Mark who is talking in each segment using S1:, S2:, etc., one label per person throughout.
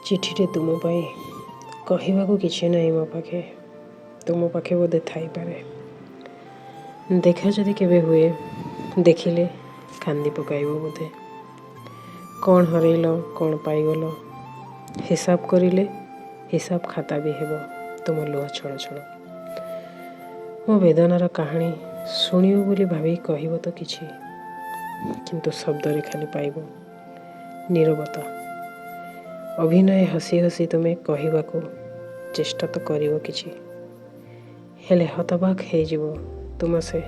S1: ଚିଠିଟେ ତୁମ ପାଇଁ, କହିବାକୁ କିଛି ନାହିଁ ମୋ ପାଖେ, ତୁମ ପାଖେ ବୋଧେ ଥାଇପାରେ। ଦେଖା ଯଦି କେବେ ହୁଏ, ଦେଖିଲେ କାନ୍ଦି ପକାଇବ ବୋଧେ। କ'ଣ ହରେଇଲ, କ'ଣ ପାଇଗଲ, ହିସାବ କରିଲେ ହିସାବ ଖାତା ବି ହେବ ତୁମ ଲୁହ ଛଳ ଛଳ। ମୋ ବେଦନାର କାହାଣୀ ଶୁଣିବ ବୋଲି ଭାବି କହିବ ତ କିଛି, କିନ୍ତୁ ଶବ୍ଦରେ ଖାଲି ପାଇବ ନୀରବତା। ଅଭିନୟ ହସି ହସି ତୁମେ କହିବାକୁ ଚେଷ୍ଟା ତ କରିବ କିଛି, ହେଲେ ହତବାକ ହେଇଯିବ ତୁମ ସେ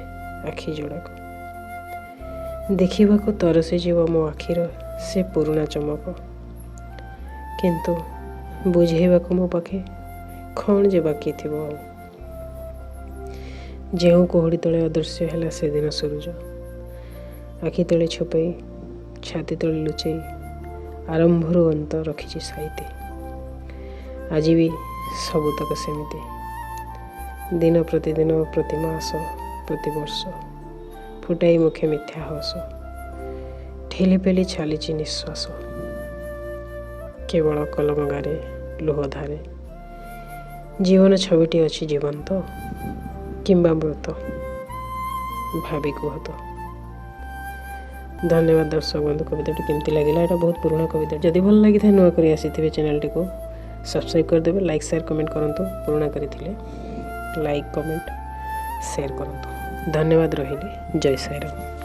S1: ଆଖି ଯୋଡ଼ାକ। ଦେଖିବାକୁ ତରସିଯିବ ମୋ ଆଖିର ସେ ପୁରୁଣା ଚମକ, କିନ୍ତୁ ବୁଝେଇବାକୁ ମୋ ପାଖେ କ'ଣ ଯେ ବାକି ଥିବ ଆଉ। ଯେଉଁ କୁହୁଡ଼ି ତଳେ ଅଦୃଶ୍ୟ ହେଲା ସେଦିନ ସୂରୁଜ, ଆଖି ତଳେ ଛୁପେଇ, ଛାତି ତଳେ ଲୁଚେଇ, ଆରମ୍ଭରୁ ଅନ୍ତ ରଖିଛି ସାଇତି। ଆଜି ବି ସବୁତକ ସେମିତି, ଦିନ ପ୍ରତିଦିନ, ପ୍ରତି ମାସ, ପ୍ରତିବର୍ଷ, ଫୁଟାଇ ମୁଖେ ମିଥ୍ୟା ହସ, ଠେଲି ପେଲି ଚାଲିଛି ନିଶ୍ୱାସ। କେବଳ କଲମ ଗାରେ, ଲୁହ ଧାରେ ଜୀବନ ଛବିଟି ଅଛି ଜୀବନ୍ତ କିମ୍ବା ମୃତ, ଭାବି କୁହ ତ। ଧନ୍ୟବାଦ ଦର୍ଶକ ବନ୍ଧୁ, କବିତାଟି କେମିତି ଲାଗିଲା? ଏଇଟା ବହୁତ ପୁରୁଣା କବିତା। ଯଦି ଭଲ ଲାଗିଥାଏ, ନୂଆ କରି ଆସିଥିବେ, ଚ୍ୟାନେଲଟିକୁ ସବସ୍କ୍ରାଇବ୍ କରିଦେବେ, ଲାଇକ୍, ସେୟାର, କମେଣ୍ଟ କରନ୍ତୁ। ପୁରୁଣା କରିଥିଲେ ଲାଇକ୍, କମେଣ୍ଟ, ସେୟାର କରନ୍ତୁ। ଧନ୍ୟବାଦ, ରହିଲି। ଜୟ ସାଇରାମ।